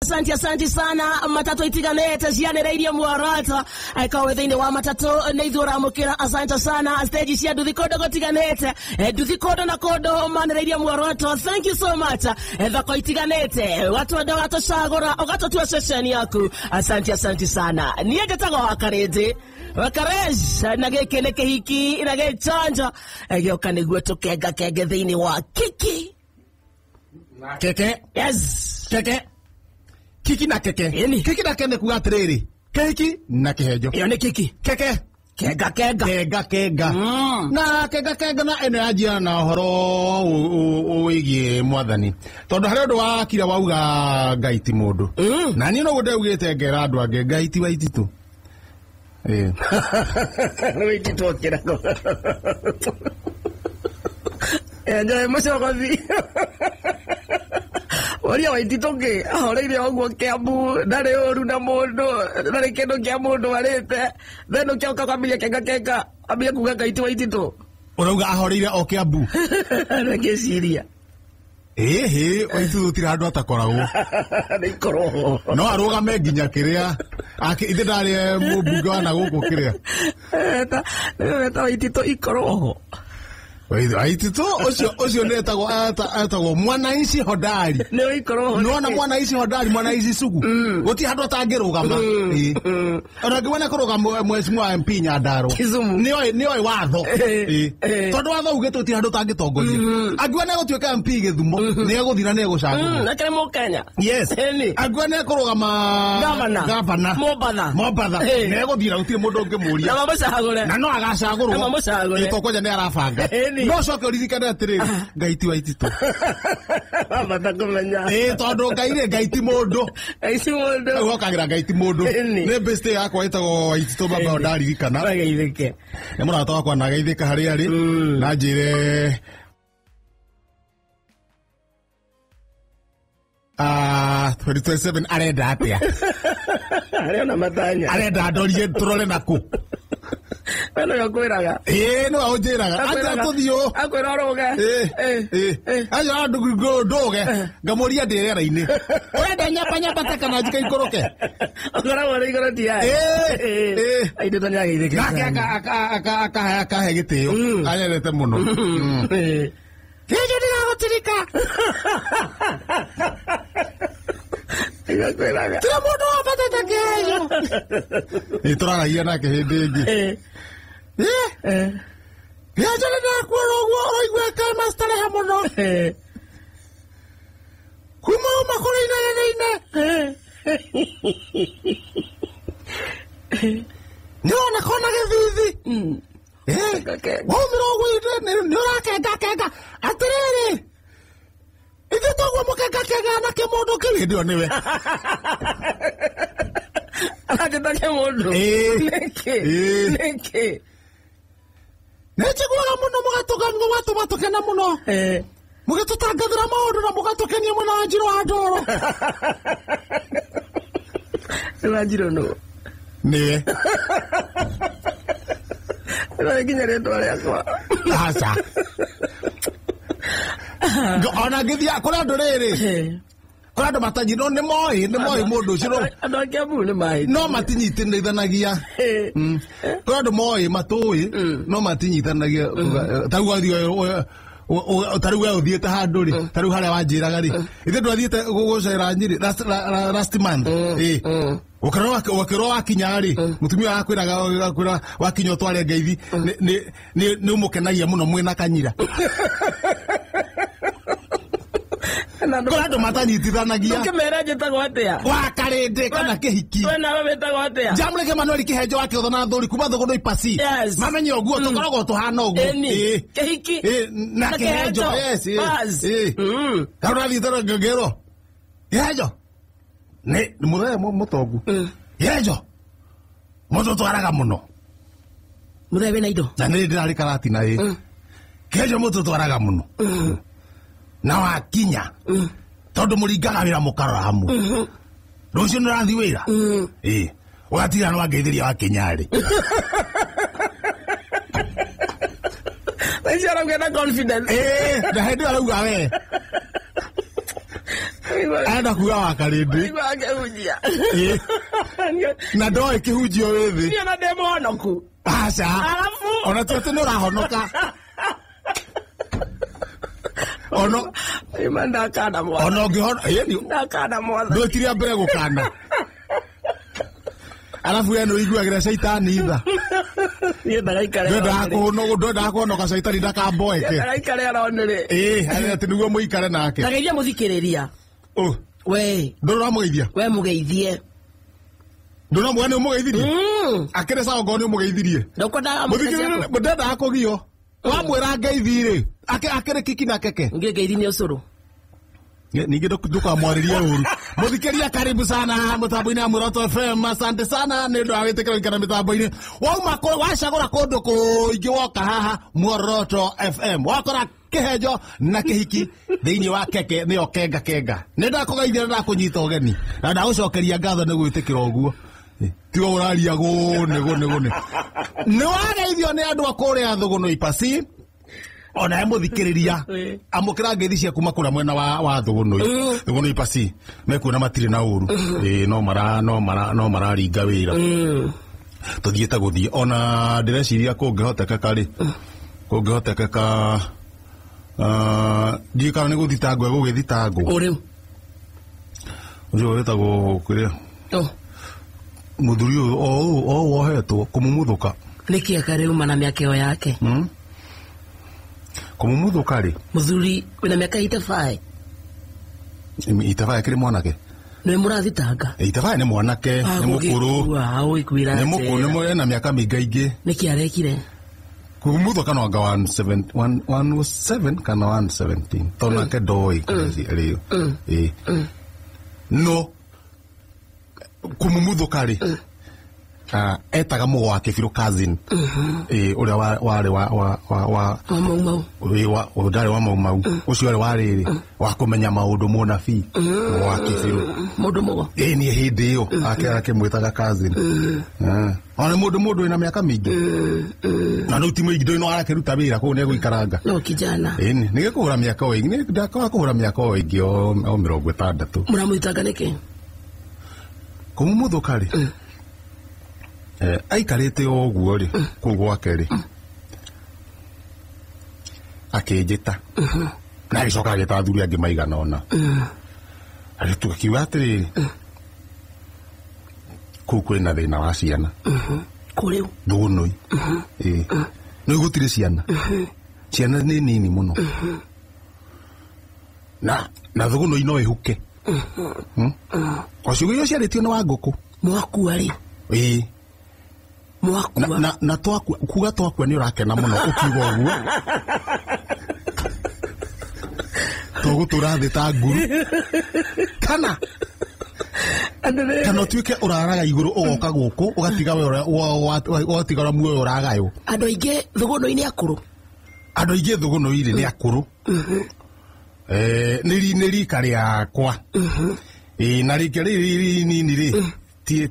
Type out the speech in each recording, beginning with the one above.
Asante, asante sana matatu itiganete cianĩrĩirie muoroto aikawe thĩinĩ wa matatu nĩ ithuĩ ũramũkĩra. Asante sana stage cia nduthi kũndũ gũtiganĩte, nduthi kũndũ na kũndũ manĩrĩirie muoroto. Thank you so much. Thoko itiganĩte watwenda watũcagũra ũgatũtua ceceni yaku. Asante, asante sana. Niĩ njĩtagwo Wakarĩndĩ Wakaresh na gĩkĩ nĩ kĩhiki na gĩchanjo gĩoka nĩguo tũkengakenge thĩinĩ wa kiki. Keke. Yes. Keke, kiki na keke. Ĩni. Kiki na keke nĩ kuga atĩrĩrĩ, kĩhiki na kĩhenjo. Ĩyo nĩ kiki. Keke. Kenga kenga. Kenga kenga. Na kenga kenga na ĩno yanjia na ũhoro wĩgiĩ mwathani, tondũ harĩ ũndũ wakira wauga Ngai ti mũndũ. Na niĩ noguo ndaugĩte ngera andũ angĩ Ngai ti Waititũ. Ĩĩ. Waititũ okĩrago enjoe mũcogothi ũria Waititũ ngĩ ahoreire ũguo Kĩambu, ndarĩ ũru na mũndũ, ndarĩ kĩndũ kĩa mũndũ arĩte, then ũkĩoka kwambĩria kenga kenga ambia kuga Ngai ti Waititũ. Ũrauga ahoreire o Kĩambu? Ngĩciria. Ĩhĩ, Waititũ gũtirĩ handũ atakoragwo. Nĩ ikorwo. No arũgame nginya kĩrĩa ithe ndarĩ mũmbunge wa na gũkũ kĩrĩa. Weta Waititũ ikorwo. Waititũ ũcio nĩ etagwo mwanaici hodari. Nĩ ikorwo. Nĩwona mwanaici hodari, mwanaici sugu, gũtirĩ handũ atangĩrũgama. Ĩĩ. Ona ngĩwona kũrũgama mheshimiwa MP Nyandarua. Kisumu. Nĩoĩ watho. Ĩĩ. Tondũ watho ugĩte gũtirĩ handũ ũtangĩtongoria. Angiuga nĩegũtuĩka MP Gĩthumo, nĩegũthiĩ na nĩegũcagũrwo. Nake nĩ Mũkenya. Yes. Ĩni. Angiuga nĩekũrũgama Gavana. Gavana. Mombatha. Mombatha. Ĩĩ. Nĩegũthiĩ na gũtirĩ mũndũ ũngĩmũria. Na mamũcagũre. Na no agacagũrwo. Na mamũcagũre. Ĩĩ, tondũ kwanja nĩ arabanga. Ĩni. No coke ũririkane atĩrĩrĩ, Ngai ti Waititũ. Wabata kũmenya. Ĩĩ, tondũ Ngai rĩ, Ngai ti mũndũ. Ngai ti mũndũ. Rĩu hokagĩra Ngai ti mũndũ. Ĩni. Nĩ best yakwa ĩtagwo Waititũ baba ĩyo ndaririkana. Wageithĩke. Nĩ mũrata wakwa na ageithĩka harĩa arĩ. Na njĩre 2027 arenda atĩa? Arĩa ona matanya. Arenda ndorie tũrore nakũ? We nĩwe ũkwĩraga. Ĩĩ, nĩwe ũnjĩraga. Anja tũthiĩ ũũ. Akwĩra ũrũge. Ĩĩ. Acio ndũge ngamũria ndĩ rĩera-inĩ. Ũrenda nyamba nyambate kana njike ikũrũke? Ũkoragwo ũrĩ igũrũ ti aya. Ĩĩ, ĩĩ. Waititũ nĩ ageithĩke. Nake akahe gĩtĩo. Anyendete mũno. Kĩnjũ ndĩragũtirika. Igakwĩraga. Tira mũndũ wa bata ta kĩhenjo. Nĩ tũraragia nake hĩndĩ ĩngĩ. Ĩĩ. Kĩhenjo nĩ ndakuona ũguo ũraigua kama starehe mũno. Kuma uma kũrĩ inene-inĩ. Nĩwona kona gĩthithi. Waumĩra ũguo nĩ ũrakengakenga. Atĩrĩrĩ. Ithuĩ toguo mũkengakenga na kĩmũndũ kĩu hĩndĩ ĩyo nĩwe. Aranjĩta kĩmũndũ. Ĩĩ. Nĩkĩ? Ĩĩ. Nĩkĩ? Nĩ njiguaga mũno mũgatũma tũkena mũno. Mũgĩtũtangathĩra maũndũ na mũgatũkenia mũno Wanjirũ wa Ndoro. Nĩ Wanjirũ nũ? Nĩwe. Nĩ nginya rĩtwa rĩakwa. Aca. Ona ngĩthiĩ kũrĩ andũ rĩrĩ. Kũrĩ andũ matanyi no nĩ moĩ mũndũ ũcio Andũ a Kĩambu nĩ maĩ. no matinyitithanagia. Kũrĩ andũ moĩ matũĩ no matinyitanagia. Ta rĩu wathiĩ ta rĩu we ũthiĩte handũ rĩ, ta rĩu harĩa wanjĩraga rĩ, ithe ndwathiĩte gũcera Nyĩrĩ last month. Ĩĩ. Ũkĩrwo wakinya rĩ, mũtumia akwĩraga wakinya ũtware ngeithi, nĩ ũmũkenagia mũno mwĩna kanyira. Kũrĩ andũ matanyitithanagia. Ũkĩmera njĩtagwo atĩa? Wakarĩndĩ kana kĩhiki. We nawe wĩtagwo atĩa? Njamũrĩke Manuel Kĩhenjo wa Kĩotho na Thũri kuma Thũgũndũ Ipasi. Yes. Mamenye ũguo tũkoragwo tũhana ũguo. Ĩni. Ĩĩ. Kĩhiki. Ĩĩ, na Kĩhenjo. Yes, ĩĩ. Bas. Ĩĩ. Hau ũrathiĩte ngĩrwo. Kĩhenjo. Nĩ mũthee mũtongu. Kĩhenjo. Mũtũtwaraga mũno. Mũthee wĩna indo. Na nĩ ndĩrarĩ karatina ĩĩ. Kĩhenjo mũtũtwaraga mũno. Na wakinya. Tondũ mũringaga wĩra mũkarora hamwe. Rũciũ nĩ ũrathiĩ wĩra? Ĩĩ. Ũgatiga nĩ wangeithĩria wakinya rĩ. Thaa ici arauga na confidence. Ĩĩ, na hĩndĩ ĩyo arauga we. Arenda kuga wa karĩndĩ. Igua akĩhunjia. Ĩ. Na ndoĩ kĩhunjio wĩ thĩ. Niĩ ona ndĩ mũhonoku. Aca. Alafu Ona ti atĩ nĩ ũrahonoka. Ono Ima ndakana mwathani. ona ũngĩhono ĩni Ndakana mwathani. ndwĩtire mbere gũkana. Arabu we nĩ ũiguagĩra caitani tha. Niĩ ndagaikare. Ndwendaga kũhonoka caitani ndakamboeke. Ndagaikare aronĩrĩ. Ĩ, atĩ nĩguo mũikare nake. Ndageithia mũthikĩrĩria. Ũ, We, ndũrĩ ũramũgeithia? we mũgeithie. Ndũrĩ ũramwĩra nĩ ũmũgeithirie? Mm. Akĩrĩ sawa ngorwo nĩ ũmũgeithirie. Ndũkwendaga Mũthikĩrĩria ndendaga kũgio. Wamwĩra ngeithi rĩ, akĩrĩ kiki na keke. Ngĩ ngeithi nĩ ũcũrũ. Ningĩ ndũkamwarĩrie ũru. Mũthikĩria karibu sana mũtambo-inĩ wa Muroto FM. Asante sana nĩ ũndũ wa wĩtĩkĩro gũikara mĩtambo-inĩ. Wauma wacagũra kũndũ kũingĩ woka haha Muoroto FM. Wakora kĩhenjo na kĩhiki thĩinĩ wa keke nĩyo kenga kenga. Nĩ ndakũgeithia na ndakũnyita ũgeni na ndagũcokeria ngatho nĩ gwĩtĩkĩra ũguo. Tiga ũraria gũnĩ gũnĩ gũnĩ. Nĩ wageithio nĩ andũ a kũrĩa Thũgũnũ Ipasi ona he mũthikĩrĩria Ĩ. amũkĩra ngeithi cia kuma kũrĩa mwena wa Thũgũnũi Thũgũnũi Ipasi mekuona matirĩ na ũru. Ĩ, no mara no mara no mararinga wĩra tũthiĩte gũthiĩ ona ndĩreciria kũngĩhotekeka rĩ kũngĩhotekeka ndiũĩ kana nĩ gũthitangwo egũgĩthitangwo Ũrĩu. ũcio wĩtagwo kĩrĩa Oh. mũthuri ũyũ o ũũ o ũũ wohetwo kũmumuthũka. Nĩkĩ akariuma na mĩaka ĩyo yake? Kũmumuthũka rĩ Mũthuri wĩna mĩaka 85. Itabaya kĩrĩ mwanake. Nĩwe mũrathitanga. Itabaya nĩ mwanake nĩ mũkũrũ Agũgĩkua, nĩ mũkũrũ nĩ ena mĩaka mĩingaingĩ. Nĩkĩ arekire? Kumumuthũka no anga 107 kana 117 tondũ nake ndoĩ rĩo. Ĩ. No kumumuthũka rĩ etaga mũgo wa kĩbirũ cousin. Ĩ, ũrĩa warĩ wa wa wa wa Wa Mau Mau. ĩ, wa ndarĩ wa Mau Mau ũcio warĩ wa rĩrĩ wa kũmenya maũndũ mũnabii mũgo wa kĩbirũ. Mũndũ mũgo. Ĩ niĩ hĩndĩ ĩyo akĩmwĩtaga cousin. Ona mũndũ wĩna mĩaka mĩingĩ na rĩu ti mũingĩ ndũĩ no arakĩruta wĩra kũu nĩegũikaranga. No kijana. Ĩni nĩ gĩkũhũra mĩaka o ĩngĩ ndakaga kũhũra mĩaka o ĩngĩ o 60. Mũramũthitanga nĩkĩ? Kũmumuthũka rĩ aikarĩte o ũguo rĩ kũu gwake rĩ akĩnjĩta na agĩcoka agĩta athuri angĩ maigana ũna. Agĩtuga atĩrĩrĩ kũu kwĩna thĩna wa ciana. Kũrĩu. Thũgũnũi. Ĩ. Nĩ gũtirĩ ciana. Ciana nĩ nini mũno. Na Thũgũnũi no ĩhuke. O ciugo iria ciarĩtio nĩ wa ngũkũ. Mwakua rĩ. Ĩ. Mwakua. Na twakua kuga twakua nĩ ũrakena mũno ũkiuga ũguo. Tũgũtũra thĩ ta nguru. Kana kana ũtuĩke ũraraga igũrũ ũgoka gũkũ ũgatiga we ũgatiga ũrĩa muoyo ũragaywo. Andũ aingĩ Thũgũnũi nĩ akũrũ. Andũ aingĩ Thũgũnũi rĩ nĩ akũrũ. Nĩ rika rĩakwa. Ĩ, na rika rĩrĩ nini rĩ ti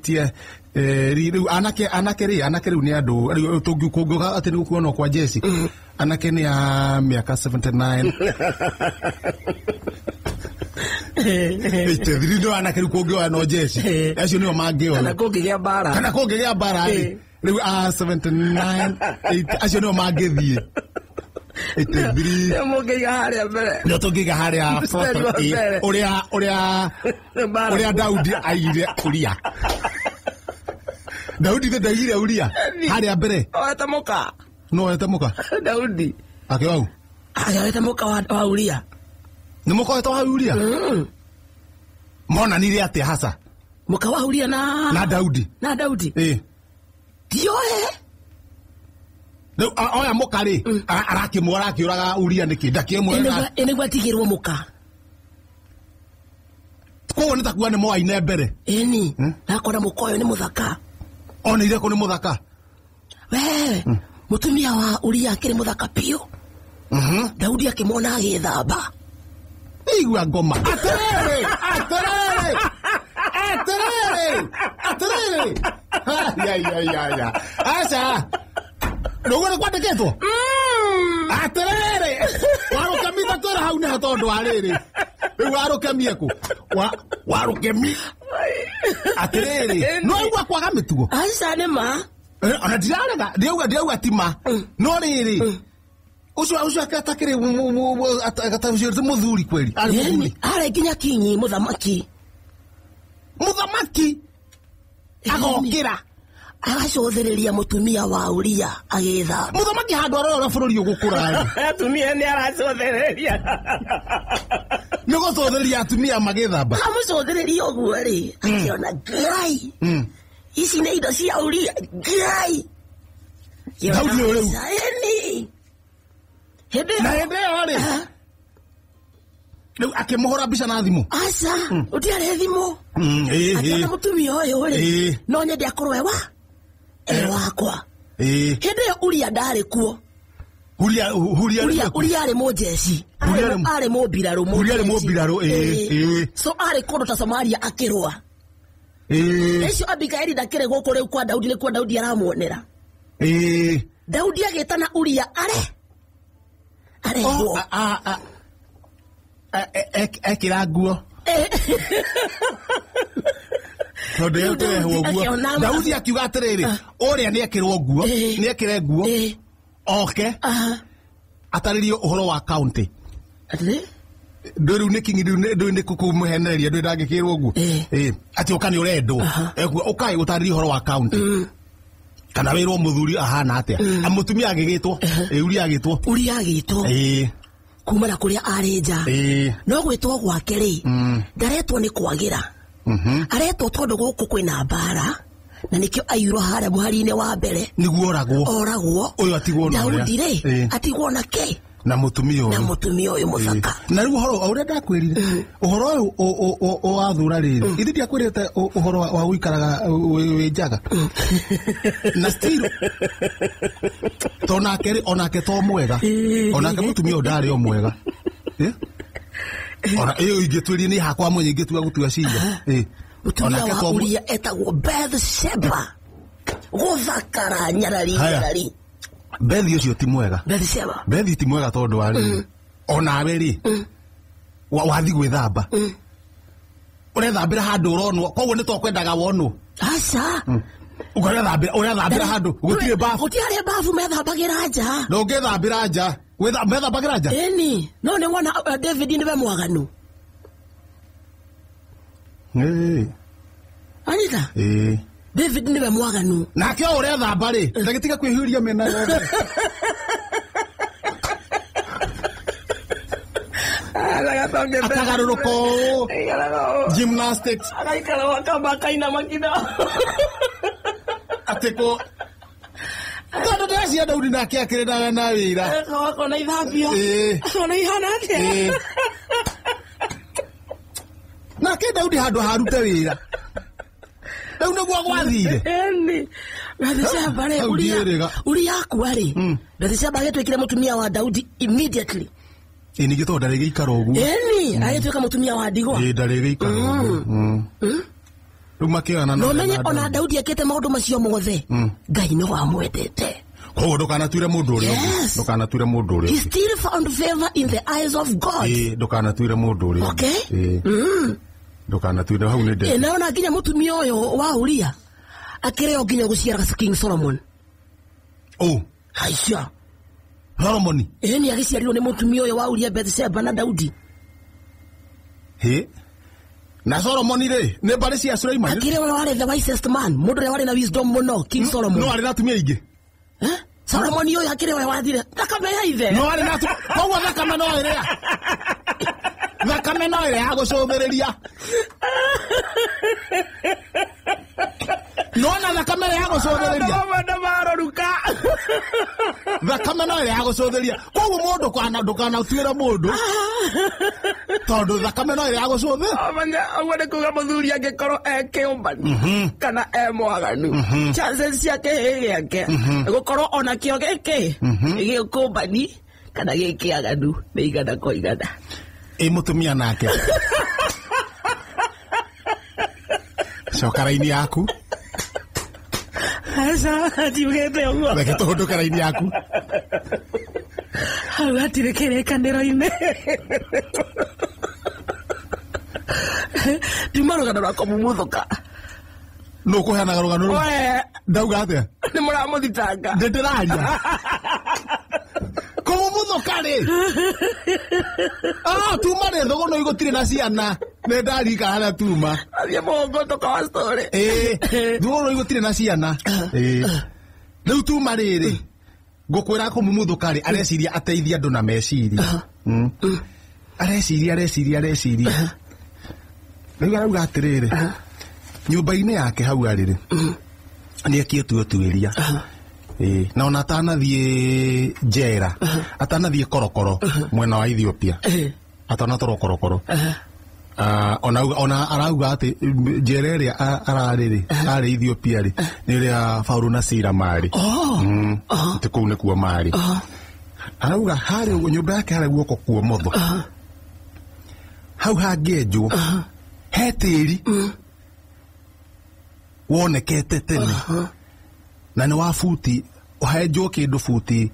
rĩu anake rĩ anake rĩu nĩ andũ rĩu tũngĩũka atĩ nĩ gũkuona kwa Jesse anake nĩ a mĩaka 79 83 nĩ anake rĩu kũngĩoya no Jesse acio nĩo mangĩoya. Kana kũngĩgĩa mbara. Kana kũngĩgĩa mbara rĩ rĩu a 79 80 acio nĩo mangĩthiĩ 83 Nĩo mũngĩiga harĩa mbere. nĩo tũngĩiga harĩa Mstari wa mbere. ũrĩa Daudi aigire Uria. Daudi nĩ ndaigire Uria harĩa mbere. Oete mũka. No oete mũka. Daudi. Akĩoya Agĩoete mũka wa Uria. Nĩ mũka oete wa Uria? Monanire atĩa hasa? Mũka wa Uria na na Daudi. Na Daudi. Ĩ. Tioe. Rĩu oya mũka rĩ arakĩmũ arakĩũraga Uria nĩkĩ ndakĩmwega. Ĩ nĩguo atigĩrwo mũka. Koguo nĩ ta kuga nĩ moaine mbere. Ĩni. Nakora mũka ũyũ nĩ mũthaka. Oneire kũ nĩ mũthaka? We, mũtumia wa Uria akĩrĩ mũthaka biũ. Daudi akĩmwona agĩthamba. Igua ngoma. Atĩrĩrĩ, atĩrĩrĩ, atĩrĩrĩ, atĩrĩrĩ. Ya, ya, ya, ya. Aca. Rũguo nĩ kwandĩkĩtwo? Atĩrĩrĩ. Warũkamita twĩra hau nĩho tondũ wa rĩrĩ. Rĩu Rĩu warũkemie kũ? Warũkemi atĩrĩrĩ, no aigua kwaga mĩtugo. Aca nĩ ma. Ona ndirarega, ndirauga ti ma, no rĩrĩ, ũcio atakĩrĩ ũcio ti mũthuri kweli, arĩ mũthuri. Arĩ nginya kinyi mũthamaki. Mũthamaki agokĩra agacũthĩrĩria mũtumia wa Uria agĩthamba. Mũthamaki handũ arora ũrĩa bũrũri ũgũkũra rĩ. Atumia nĩ aracũthĩrĩria. Nĩ gũcũthĩrĩria atumia magĩthamba. Amũcũthĩrĩria ũguo rĩ, akĩona Ngai, ici nĩ indo cia Uria, Ngai. Daudi ũyũ rĩu. Ĩni. Hĩndĩ Na hĩndĩ ĩyo rĩ, rĩu akĩmũhũra mbica na thimũ. Aca, ũtiarĩ thimũ. Akĩona mũtumia ũyũ rĩ, no nyende akorwo ewa e wakwa. Hĩndĩ ĩyo Uria ndarĩ kuo. Huria huria. Uria arĩ mũnjeci. Arĩ mũmbirarũ. Huria arĩ mũmbirarũ, ĩĩ. So arĩ kũndũ ta Samaria akĩrũa. Ũcio Abigaili ndakĩrĩ gũkũ rĩu kwa Daudi, nĩkuo Daudi aramuonera. Daudi agĩtana Uria are arehwo. Ekĩra nguo. Tondũ ekĩrehwo nguo. Daudi akiuga atĩrĩrĩ, ũrĩa nĩekĩrwo nguo, nĩekĩre nguo, oke atarĩrie ũhoro wa county. Ndũĩ rĩu nĩ kingi, ndũĩ nĩ kũmũhenereria, ndũĩ ndangĩkĩrwo nguo. Atĩ ũka nĩ ũrendwo. Ũkaĩ ũtarĩrie ũhoro wa county. Kana wĩrwo mũthuri ahana atĩa. Mũtumia agĩgĩtwo, Uria agĩtwo. Uria agĩtwo. Kuma na kũrĩa arĩ nja. No gwĩtwo gwake rĩ, ndaretwo nĩ kwagĩra. Aretwo tondũ gũkũ kwĩna mbara, na nĩkĩo aiyũrwo harĩa mũhari-inĩ wa mbere. Nĩguo oragwo. Oragwo. Ũyũ atigwo na ũrĩa. Daudi rĩ, atigwo na kĩ? Na mũtumia ũyũ. Na mũtumia ũyũ mũthaka. Na rĩu ũhoro o ũrĩa ndakwĩrire, ũhoro ũyũ wathura rĩrĩ, ithe ndiakwĩrĩte ũhoro wa gũikaraga wĩ njaga. Na still, to nake rĩ, onake to mwega. Onake mũtumia ũyũ ndarĩ o mwega. Ona ĩyo ingĩtuĩria nĩ hakwa mwenye ingĩtua gũtua cira. Mũtumia wa Uria etagwo Bathsheba. Gũthakara nyarari nyarari. Bethi ũcio ti mwega. Bathsheba. Bethi ti mwega tondũ wa rĩrĩ. Onawe rĩ, wathi gwĩthamba. Ũrethambĩra handũ ũronwo, koguo nĩ tokwendaga wonwo. Aca. Ũrethambĩra handũ, gũtirĩ bafu. Gũtiarĩ bafu, methambagĩra nja. Ndũngĩthambĩra nja. Methambagĩra nja? Ĩni, no nĩ wona David nĩwe mwaganu. Anita? David nĩwe mwaganu. Nake o ũrethamba rĩ, ndagĩtiga kwĩhuria mĩena yothe. Akagarũrũka ũũ. Gymnastics. Agaikara wakamba akainama kidogo. Atĩ kũ tondũ ndĩreciria Daudi nake akĩrĩ na wĩra. Akona ithambio. Akona ihana atĩa. Nake Daudi handũ harute wĩra. Rĩu nĩguo gwathire. Ĩni. Bathsheba rĩ, Uria akua rĩ, Bathsheba agĩtuĩkire mũtumia wa Daudi immediately. Ĩ ningĩ tondũ ndarĩ gĩikaro ũguo. Ĩni, agĩtuĩka mũtumia wa ndigwa. Ĩ ndarĩ gĩikaro ũguo. Rĩu makĩonana. No menye ona Daudi ekĩte maũndũ macio mothe, Ngai no amwendete. Koguo ndũkanatuire mũndũ ũrĩa ũngĩ. Ndũkanatuire mũndũ ũrĩa ũngĩ. He still found favor in the eyes of God. Ĩ ndũkanatuire mũndũ ũrĩa ũngĩ. Okay. Ndũkanatuire hau nĩ ndĩ. Na ona nginya mũtumia ũyũ wa Uria akĩrĩ o nginya gũciara King Solomon. Oh. Haica. Solomon. Ĩni agĩciarirwo nĩ mũtumia ũyũ wa Uria Bathsheba na Daudi. Hĩ. Na Solomon rĩ, nĩ mbarĩ cia Suleiman. Akĩrĩ ũrĩa warĩ the wisest man, mũndũ ũrĩa warĩ na wisdom mũno, King Solomon. No arĩ na atumia aingĩ. Solomon ũyũ akĩrĩ ũrĩa wathire thakame ya ithe. No arĩ na atumia, koguo thakame no ĩrĩa. Thakame no ĩrĩa ya gũcũthĩrĩria. No na thakame ĩrĩa ya gũcũthĩrĩria. Thakame no ĩrĩa ya gũcũthĩrĩria. Koguo mũndũ ndũkanatuĩre mũndũ. Tondũ thakame no ĩrĩa ya gũcũthĩrĩria. Ũguo nĩ kuga mũthuri angĩkorwo e kĩũmbani kana e mwaganu, chances ciake kĩhĩ gĩake gũkorwo ona kĩo gĩkĩ gĩkũmbani kana gĩkĩaganu nĩ igana kwa igana. Ĩ mũtumia nake. Coka raini yaku. Aca, ndiugĩte ũguo. Reke tũhũndũke raini yaku. Hau hatirĩ kĩrĩkanĩro-inĩ. Tuma rũgano rwa kũmumuthuka. Nũ kũheanaga rũgano rũu? We. Ndauga atĩa? Nĩ mũramũthitanga. Ndĩndĩraria. Kũmumuthuka rĩ. Ah, tuma rĩ thũgũnũ gũtirĩ na ciana. Nĩ ndarika harĩa tuma. Athiĩ mũhũngũtũka wa story. Ĩĩ, thũgũnũ gũtirĩ na ciana. Ĩĩ. Rĩu tuma rĩrĩ. Ngũkwĩra kũmumuthuka rĩ, areciria ateithie andũ na meciria. Areciria, areciria, areciria. Rĩu arauga atĩrĩrĩ. Nyũmba-inĩ yake hau arĩ rĩ. Nĩ ekĩtwo ũtuĩria. Ĩĩ, na ona atanathiĩ njera, atanathiĩ korokoro mwena wa Ethiopia. Atanatwarwo korokoro. Ona arauga atĩ njera ĩrĩa ararĩ rĩ, arĩ Ethiopia rĩ, nĩ ĩrĩa Paulo na Sila marĩ. Atĩ kũu nĩkuo marĩ. Arauga harĩa ũguo nyũmba yake harĩa guoko kuomotho. Hau hangĩenjwo he tĩri wonekete tene. Na nĩ wa buti, ũhenjwo kĩndũ buti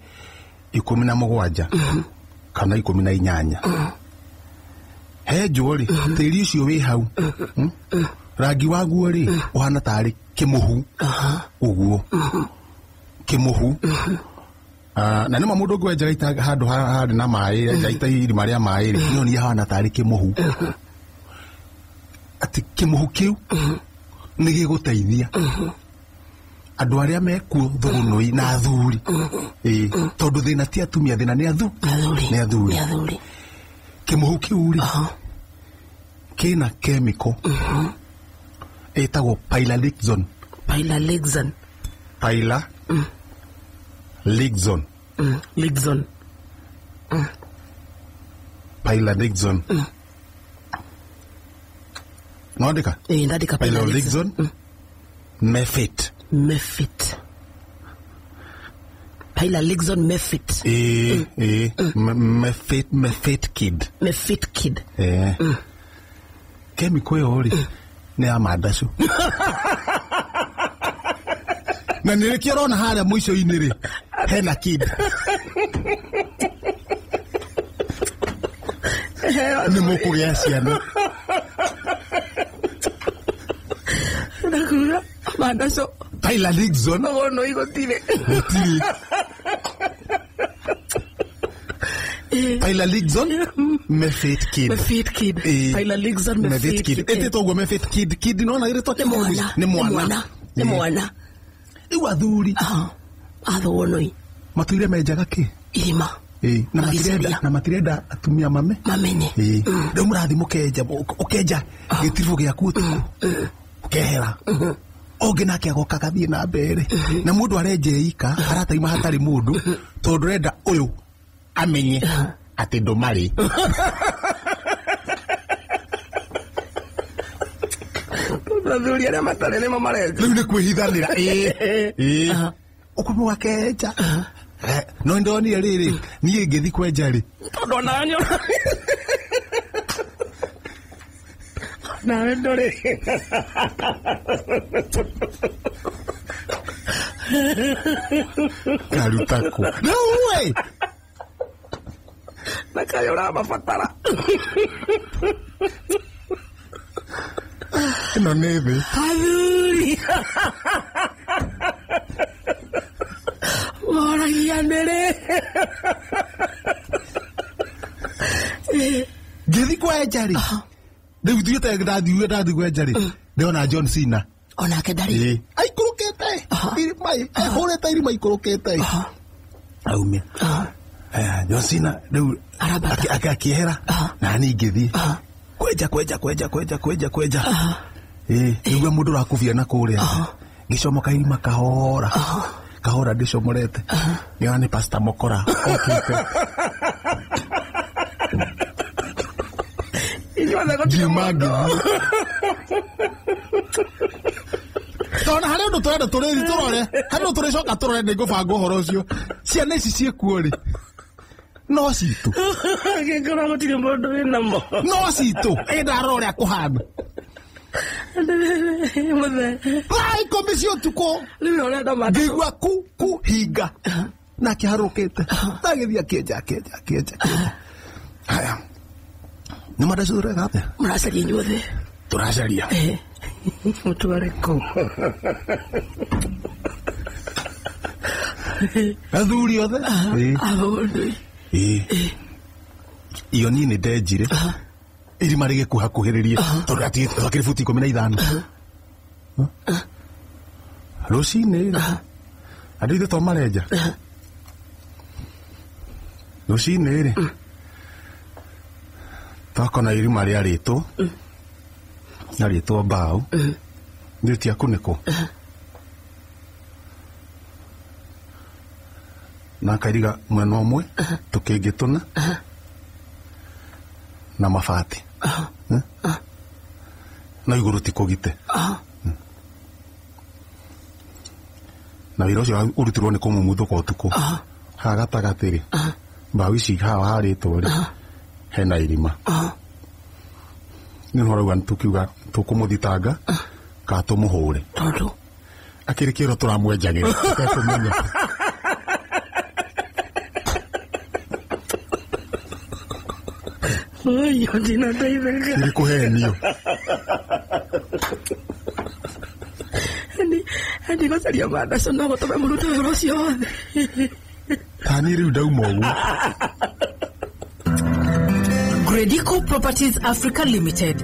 17 kana 18. Henjwo rĩ, tĩri ũcio wĩ hau. Rangi waguo rĩ, ũhana tarĩ kĩmũhu. Ũguo. Kĩmũhu. Na nĩma mũndũ ũngĩ wenjaga ita handũ harĩ na maĩ, enja ita irima rĩa maĩ rĩ, nĩyo nĩ hahana tarĩ kĩmũhu. Atĩ kĩmũhu kĩu nĩ gĩgũteithia andũ arĩa mekuo thũgũnũi na athuri. Ĩĩ, tondũ thĩna ti atumia, thĩna nĩ Athuri. Nĩ athuri. Nĩ athuri. Kĩmũhu kĩu rĩ, kĩna chemical ĩtagwo pylalixon. Pylalixon. Pylalixon. Lixon. Pylalixon. Nwandĩka? Ĩĩ, ndandĩka Pylalixon. Mefit. Mefit. Pylalixon Mefit. Ĩĩ, ĩĩ. Mefit, Mefit Kid. Mefit Kid. Ĩĩ. Chemical ĩyo rĩ, nĩ ya mandacu. Na nĩ rĩkĩo ũrona harĩa mũico-inĩ rĩ, hena kid. Nĩ mũkũgĩa ciana. Ndakuga mandacu. Pylalixon. Thũgũnũ igũtirĩ. Gũtirĩ. Pylalixon Mefit Kid. Mefit Kid. Ĩĩ. Pylalixon Mefit Kid. Ĩtĩtwo ũguo Mefit Kid. Kid nĩwona gĩrĩtwa Nĩ mwana. Nĩ mwana. Nĩ mwana. Rĩu athuri Athũgũnũi. matũire menjaga kĩ? Irima. Ĩĩ, na Magĩcaria. matirenda, na matirenda atumia mame. Mamenye. Ĩĩ. Rĩu mũrathiĩ mũkenja, ũkenja gĩtiribũ gĩaku ũtukũ. Ũkehera. Ũngĩ nake agoka agathiĩ na mbere. Na mũndũ arenja ika, arataima hatarĩ mũndũ, tondũ ũrenda ũyũ amenye atĩ ndũmarĩ. Athuri arĩa matarĩ nĩmo marenja. Rĩu nĩ kwĩhithanĩra. Ĩĩ. Ĩĩ. Ũkũmũ akenja. No ndonire rĩrĩ, niĩ ngĩthiĩ kwenja rĩ. Tondũ onawe nĩ Nawe ndũrĩ. Karuta kũ? Rĩu we! Na kaĩ ũramabatara. Ĩno nĩ thĩ. Athuri. Moragia nĩrĩ. Ngĩthiĩ kwenja rĩ. Rĩu thiĩte ndathiĩ ndathiĩ kwenja rĩ. Ndĩrona John Cena. Onake ndarĩ. Ĩĩ. Aikũrũkĩte. Irima ĩ. Ahũrĩte irima ikũrũkĩte. Aumia. John Cena rĩu Arambata. akĩehera. Na niĩ ngĩthiĩ. Kwenja kwenja kwenja kwenja kwenja kwenja. Ĩĩ, nĩguo mũndũ ũrakubia na kũrĩa. Ngĩcomoka irima kahora. Kahora ndĩcomorete. Ngĩona nĩ Pastor Mokora okĩte. Inyuothe gũtirĩ Ngiuma mũndũ. ngĩthiĩ. Tondũ harĩ ũndũ tũrenda tũrĩthi tũrore, harĩ ũndũ tũrĩcoka tũrore nĩ ngũbanga ũhoro ũcio. Ciana ici ciĩkuo rĩ, no citũ. Angĩkorwo gũtirĩ mũndũ wĩnamo. No citũ. Ĩ ndarora ũrĩa kũhana. Mũthee. Thaa 10 cia ũtukũ. Rĩu ũrenda mandacu. Ngĩigua ku ku hinga. Nake harũkĩte. Agĩthiĩ akĩenja akĩenja akĩenja akĩenja. Haya. Nĩ mandacu tũreka atĩa? Mũracaria inyuothe. Tũracaria. Mũtware kũ? Athuri othe. Ĩĩ. Ahũndũ. Ĩĩ. Iyo niĩ nĩ ndenjire irima rĩgĩkuhakuhĩrĩrie tondũ akĩrĩ buti 15. Rũcinĩ rĩ, andũ ithe to marenja rũcinĩ rĩ, twakona irima rĩarĩtwo rĩarĩtwo mbaũ rĩtiakunĩkwo na kairiga mwena ũmwe tũkĩngĩ tũna na mabati. Eh? Na igũrũ ti kũgite na wĩra ũcio ũrutirwo nĩ kũmumuthũka ũtukũ. Haha gatagatĩ rĩ, mbaũ ici haha harĩtwo rĩ, hena irima. Nĩ ũrauga tũkiuga tũkũmũthitanga kana tũmũhũre? Tondũ akĩrĩ kĩro tũramwenjagĩra tũtekũmenya. Ũyũ ndinateithĩka. Kĩrĩ kũhenio. Andi gũcaria mandaco no gũtũme mũrute wĩra ũcio wothe. Tani rĩu ndauma ũguo. Gredico Properties Africa Limited.